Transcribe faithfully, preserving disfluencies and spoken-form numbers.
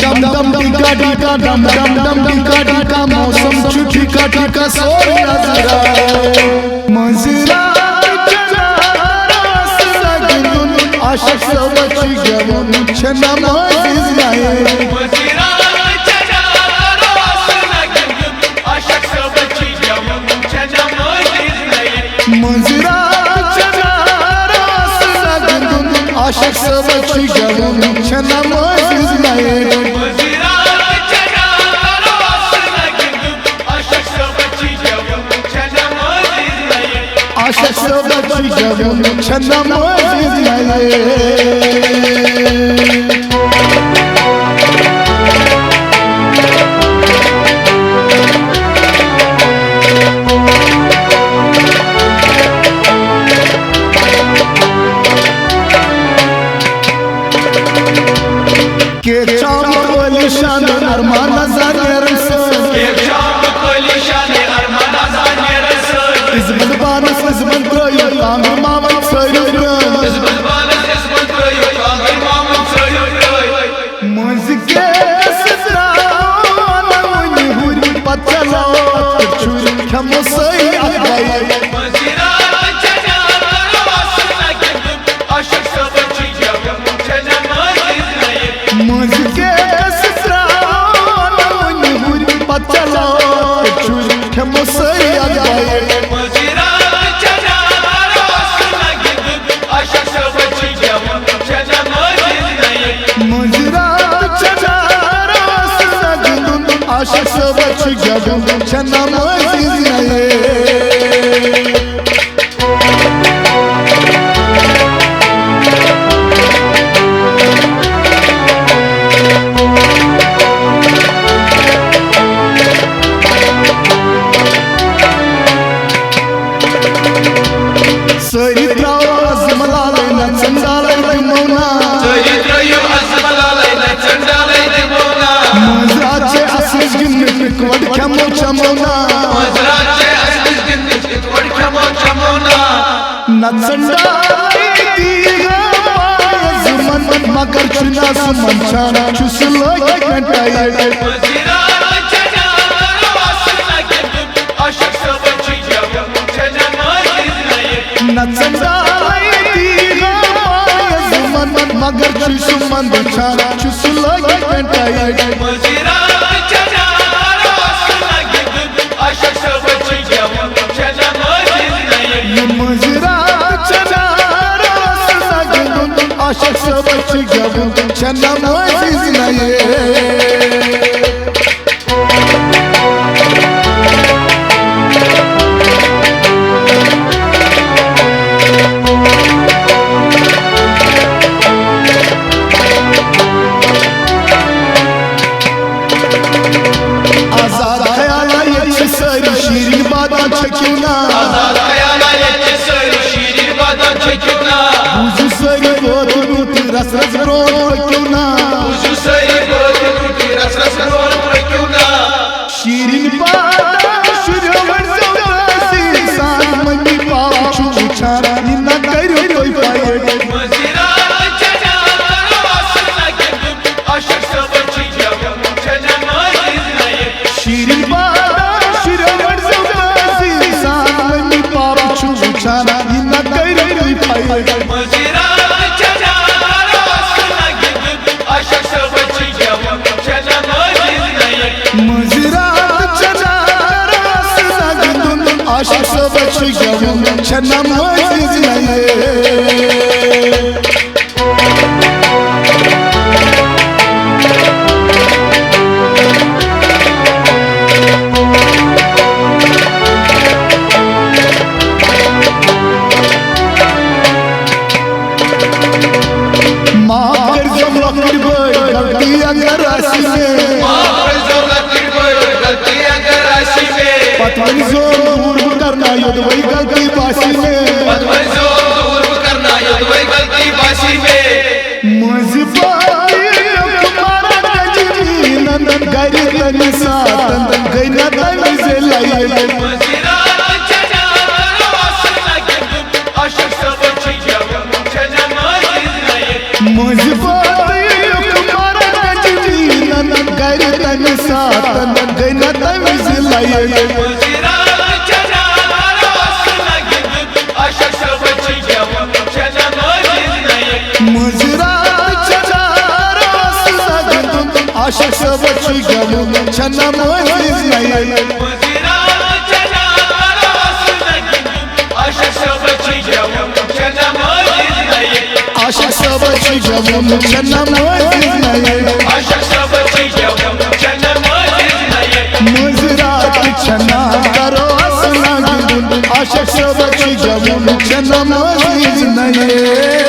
Dim ڈم ڈیکا ڈیکا، ڈم ڈم ڈم ڈیکا ڈیکا، موسم چھُ ٹھیکا ٹھیکا، سورُے نظر آو۔ مٔنٛزۍ راتھ چھےٚ نارس لگُن، عاشق صٲبس چھُ گٮ۪وُن، چھےٚ نمٲزِز نَیہِ۔ مٔنٛزۍ راتھ چھےٚ نارس لگُن، عاشق صٲبس چھُ گٮ۪وُن، چھےٚ نمٲزِز نَیہِ۔ عاشق صٲبس چھُ گٮ۪وُن، چھےٚ نمٲزِز نَیہِ۔ کیٛاہ چھُ آمُت عٲلی شان ارمان نظر نیرن سۭتۍ؟ کیٛاہ چھُ آمُت عٲلی شان ارمان نظر نیرن سۭتۍ؟ عزمن پانس عزمن ترٲیِو، کامہِ مامن ژھٲرِو برٛٲنۍ۔ عزمن پانس عزمن ترٲیِو، کامہِ مامن ژھٲرِو برٛٲنۍ۔ مٔنٛزۍ کیس ترٛاوان وُنہِ ہُرۍ، پتہٕ چلاوان چھُرۍ، کھٮ۪مو سٲری اکھ بایِک۔ مٔنٛزۍ کیس ترٛاوان وُنہِ ہُرۍ، پتہٕ چلاوان چھُرۍ، کھٮ۪مو سٲری اکھ بایِک۔ مٔنٛزۍ راتھ چھےٚ نارس لگُن، عاشق صٲبس چھُ گٮ۪وُن، چھےٚ نمٲزِز نَیہِ۔ سٲری ترٛاوو عزم لالے نژن ڈالے دِمو نا۔ سٲری ترٛٲیِو عزم لالے نژن ڈالے دِمو نا۔ مٲنٛزِ راتھ چھِ اَسہِ گِنٛدنٕکۍ اِکوَٹ کھٮ۪مو چٮ۪مو نا۔ مٲنٛزِ راتھ چھِ اَسہِ گِنٛدنٕکۍ اِکوَٹ کھٮ۪مو چٮ۪مو نا۔ نژن ڈالے دی عزمن، مگر چھُ نہٕ سُہ منٛدچھان، چھُ سُہ لٲگِتھ مےٚ ٹایِٹ۔ نژن ڈالے دی عزمن، مگر چھُ سُہ منٛدچھان، چھُ سُہ لٲگِتھ مےٚ ٹایِٹ۔ یہِ مٔنٛزۍ راتھ چھےٚ نارس لگُن، عاشق صٲبس چھُ گٮ۪وُن، چھےٚ نمٲزِز نَیہِ۔ آزاد خیالا، ییٚتہِ چھِ سٲری شیٖرِنۍ بادام چھٔکِو نا۔ آزاد خیالا، ییٚتہِ چھِ سٲری شیٖرِنۍ بادام چھٔکِو نا۔ بوٗزِو سٲری وٲتِو یوٗت رس رس برٛونٛٹھ پٔکِو نا۔ بوٗزِو سٲری وٲتِو یوٗت رس رس برٛونٛٹھ پٔکِو نا۔ شیٖرِنۍ بادام شُریو ؤنۍزیو رٲضی سان، مٔمی پاپہٕ چھُ وٕچھان، یہِ نہ کٔرِو تُہۍ فایِٹ۔ شیٖرِنۍ بادام شُریو ؤنۍزیو رٲضی سان، مٔمی پاپہٕ چھُ وٕچھان، یہِ نہ کٔرِو تُہۍ فایِٹ۔ مٔنٛزۍ راتھ چھےٚ نارس لگُن، عاشق صٲبس چھُ گٮ۪وُن، چھےٚ نمٲزِز نَیہِ۔ معاف کٔرۍزیو لۄکٕٹۍ بٲے، غلطی اگر آسہِ مےٚ۔ معاف کٔرۍزیو لۄکٕٹۍ بٲے، غلطی اگر آسہِ مےٚ۔ پتہٕ ؤنۍزیو دوٗر بہٕ کرنا یوٚدوَے غلطی باسہِ مےٚ۔ پتہٕ ؤنۍزیو دوٗر بہٕ کرنا یوٚدوَے غلطی باسہِ مےٚ۔ مٔنٛزۍ بٲے مارن گجہِ میٖنن، گرِ تمہِ ساتن گٔے نہ تمہِ زِ لایِٹ۔ مٔنٛزۍ بٲے مارن گجہِ تمہِ ساتن گٔے نہ تمہِ وِزِ لَیہِ۔ مٔنٛزۍ راتھ چھَنہٕ رٲژ لگہِ دیُن، عاشق صٲب چھُ گٮ۪وُن، چھَنہٕ مٔنٛزۍ نَیہِ۔ عاشق صٲب چھُ گٮ۪وُن، چھَنہٕ مٔنٛزۍ نَیہِ۔ مٔنٛزۍ راتھ چھَنہٕ رٲژ لگہِ دیُن، عاشق صٲب چھُ گٮ۪وُن، چھَنہٕ مٔنٛزۍ نَیہِ۔